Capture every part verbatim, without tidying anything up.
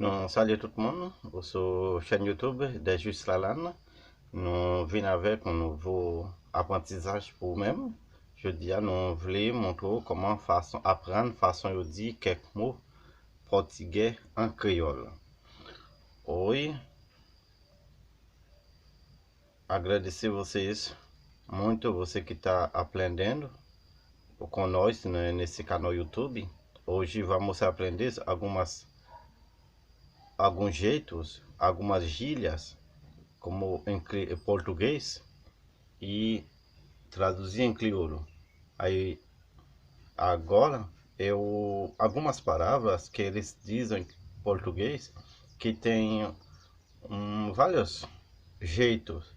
Nou salye tout moun sou chèn YouTube Dejus Lalanne. Nou vin avèk yon nouvo aprantisaj pou ou menm. Jodi a, nou vle montre w kòman fason, aprann fason yo di kèk mo pòtigè an kreyòl. Oi, agradecer vocês, muito você que está aprendendo com nós nesse canal YouTube. Hoje vamos aprender algumas, alguns jeitos, algumas gírias, como em cri- em português, e traduzir em crioulo. Aí, agora, eu, algumas palavras que eles dizem em português que tem um, vários jeitos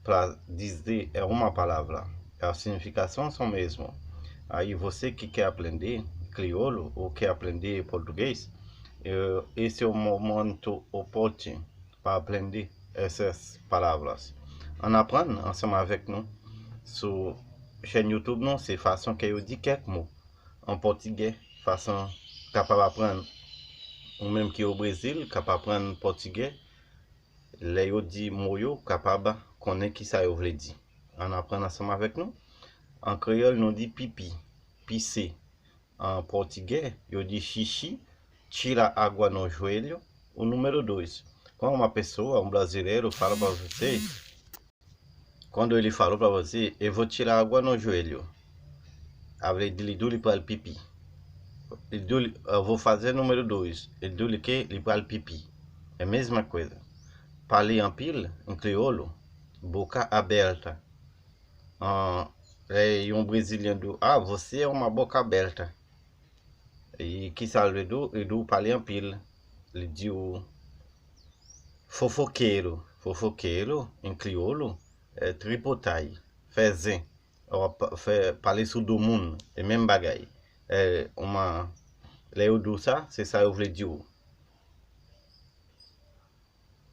para dizer é uma palavra. A significação são mesmo. Aí você que quer aprender crioulo ou quer aprender português, eh, esse é o momento oportuno para aprender essas palavras. Ann aprann ansanm avèk nou sou chèn YouTube nou, se fason ke yo di kèk mo an pòtigè, fason kapab aprann, ou menm ki o Brezil, k ap aprann pòtigè, lè yo di mo yo, kapab konnen ki sa yo vle di. Ann aprann ansanm avèk nou. An kreyòl, nou di pipi, pise. An pòtigè, yo di xixi, tira água no joelho, o número dois. Quando uma pessoa, um brasileiro, fala para você, quando ele falou para você, eu vou tirar água no joelho. A vle di li di w li pral pipi. Li di w li, eu vou fazer número dois. Li di w li ke li pral pipi. É mesma coisa. Pale anpil, en kreyòl, boca aberta. Ah, lè yon brezilyen di w, ah, você é uma boca aberta. E ki sa l vle di w? Li di w pale anpil. Li di w fofoqueiro. Fofoqueiro, en kreyòl, é tripotay, fè zen. W ap fè pale sou do moun, e menm bagay. É, uma, lè yo di w sa, se sa yo vle di w.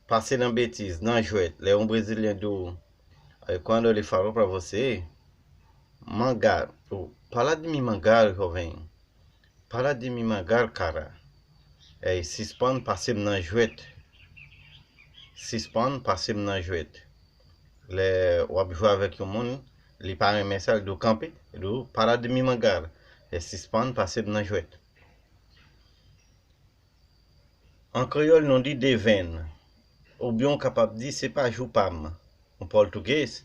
Pase nan betiz, nan jwèt. Lè yon brezilyen di w, eh, quando ele falou para você, mangar, ou, para de me mangar, jovem. Para de me mangar, cara. É, sispann pase m nan jwèt. Sispann pase m nan jwèt. Lè w ap jwe avèk yon moun, li pa renmen sa, li di w kanpe, li di w para de me mangar. É, sispann pase m nan jwèt. An kreyòl, nou di devenn. Oubyen w kapab di se pa jou pa m. An pòtugèz,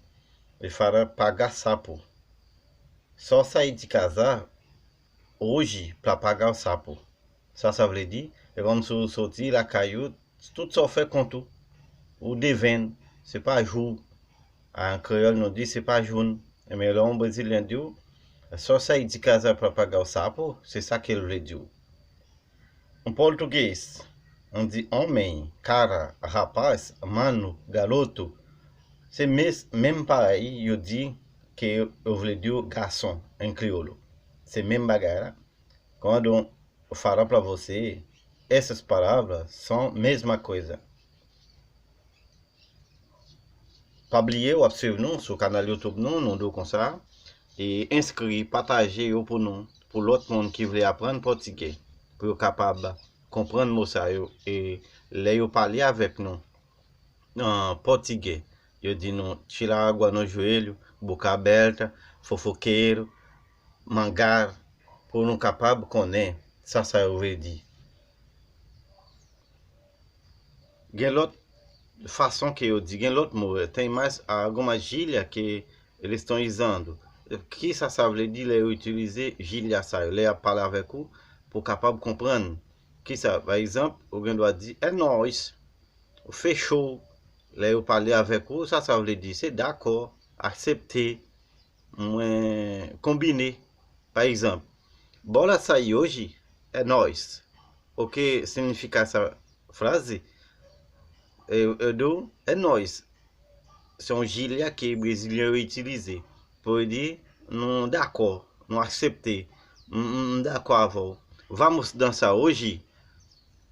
ele fala pagar sapo. Só sair de casa hoje pra pagar o sapo. Sa sa vle di, e kòmsi w soti lakay ou, tout sa w fè kont ou. Ou devenn, se pa jou. An kreyòl, nou di se pa jou n. Men lè yon brezilyen di w, só sair de casa pra pagar o sapo, se sa ke l vle di w. An pòtugèz, nou di homem, cara, rapaz, mano, garoto. Se mes, menm parèy yo di ke yo vle di w gason, en kreyòl. Se menm bagay la. Quando eu falo pra você, essas palavras são mesma coisa. Pa bliye, w ap swiv nou sou kanal YouTube nou, nou di w konsa. E enskri, pataje yo pou nou, pou lòt moun ki vle aprann pòtigè, pou yo kapab konprann mo sa yo. E lè yo pale avèk nou an pòtigè, yo di nou, tira água no joelho, boca aberta, fofoqueiro, mangar, pou nou kapab konnen sa sa yo vle di. Gen lòt fason ke yo di, gen lòt mo, tem mais algumas gírias que eles estão usando. Kisa sa vle di lè yo itilize gíria sa yo, lè y ap pale avèk ou, pou w kapab konprann? Kisa, pa egzanp, ou gen dwa di, é nóis, ou fechou. Lè yo pale avèk ou, sa sa vle di, se dakò, aksepte, mwen konbine. Pa egzanp, bola sair hoje, é nóis. O que significa essa frase? Eu, eu dou, é nóis. Se yon gíria ke brezilyen yo itilize pou yo di nou dakò, nou aksepte, m, m, m dakò avè w. Vamos dançar hoje?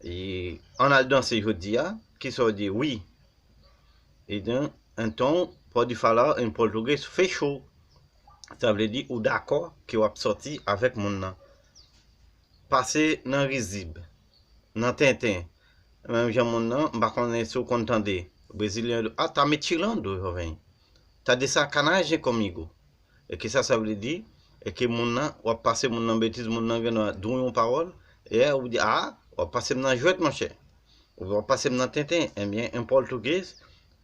E ann al danse jodi a? Kisa w di? Wi. E dan, então, pode falar em português, fechou. Sa vle di ou dakò ke w ap sòti avèk moun nan. Pase nan rizib, nan tenten. Menm jan moun nan, m pa konnen si w konn tande. Brezilyen yo di, ah, tá me tirando, jovem. Tá de sacanagem comigo. E ke sa sa vle di? E ke moun nan, w ap pase moun nan betiz, moun nan gen dwa di w yon pawòl, e ou di, ah, w ap pase m nan jwèt, monchè. Ou w ap pase m nan tenten. Ebyen, en português,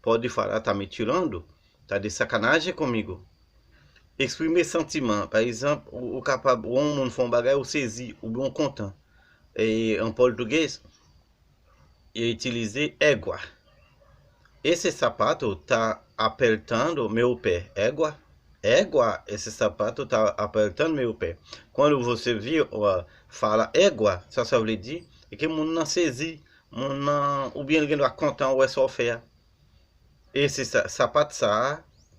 pode falar tá me tirando, tá de sacanagem comigo. Eksprime santiman. Pa egzanp, ou, ou kapab wè yon moun fè yon bagay, ou sezi, oubyen ou kontan. E an pòtugèz, yo itilize égua. Esse sapato tá apertando meu pé. Égua. Égua, esse sapato tá apertando meu pé. Quando você vir, ó, fala égua, sa sa vle di, e ke moun nan sezi, moun nan, oubyen l gen dwa kontan wè sa w fè a. E se sa, sapat sa a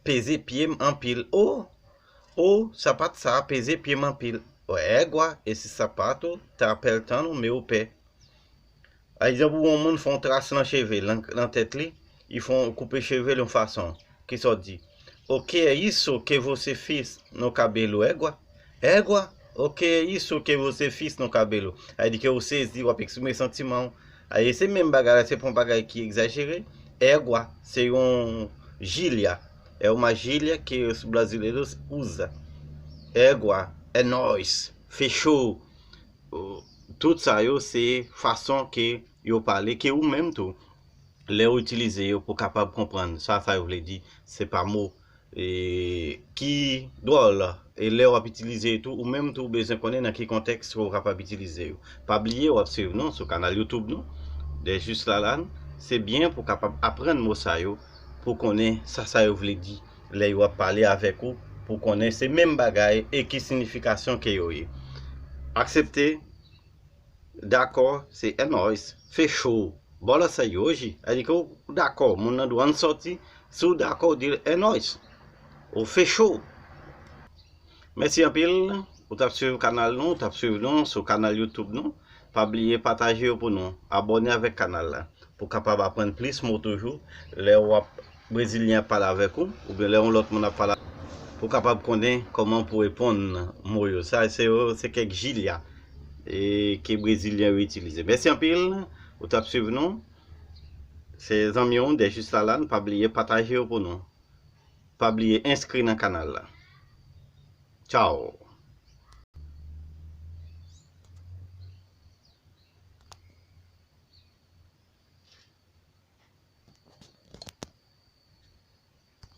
peze pye m anpil. O, o, sapat sa a peze pye m anpil. Égua, esse sapato tá apertando meu pé. Egzanp, yon moun fè yon tras nan cheve, nan, nan tèt li, li fè yon koupe cheve l yon fason. Kisa w di? O que é isso que você fez no cabelo, égua? Égua, o que é isso que você fez no cabelo? Sa vle di ke ou sezi, w ap eksprime santiman w. Aye, se menm bagay la, se pa yon bagay ki egzajere. Égua, se yon gíria. É uma gíria que os brasileiros usa. Égua, é nóis, fechou. Tout sa yo, se fason ke yo pale, ke ou menm tou, lè w itilize yo pou kapab konprann sa, sa yo vle di, se pa mo e, ki dwòl. E lè w ap itilize yo tou, ou menm tou, ou bezwen konnen nan ki kontèks ke w kapab itilize yo. Pa bliye, w ap swiv nou sou kanal YouTube nou, Dèjis Lalann. Se byen pou w kapab aprann mo sa yo, pou w konnen sa sa yo vle di lè yo ap pale avèk ou, pou w konnen se menm bagay e ki siyifikasyon ke yo ye. Aksepte, dakò, se é nóis, fechou. Bola sa yo hoje, sa vle di ke ou dakò, moun nan di w ann sòti, si w dakò, ou di l é nóis. Ou fechou. Mèsi anpil, ou t ap swiv kanal nou, ou t ap swiv nou sou kanal YouTube nou. Pa bliye pataje yo pou nou, abòne avèk kanal la, pou w kapab aprann plis mo toujou, lè w ap, brezilyen ap pale avèk ou, oubyen lè yon lòt moun ap pale, pou w kapab konnen kòman pou reponn mo yo. Sa, se yo, se kèk gíria, e, ke brezilyen yo itilize. Mèsi anpil, ou t ap swiv nou. Se zanmi w, Dèjis Lalann, pa bliye pataje yo pou nou. Pa bliye enskri nan kanal la. Tchao.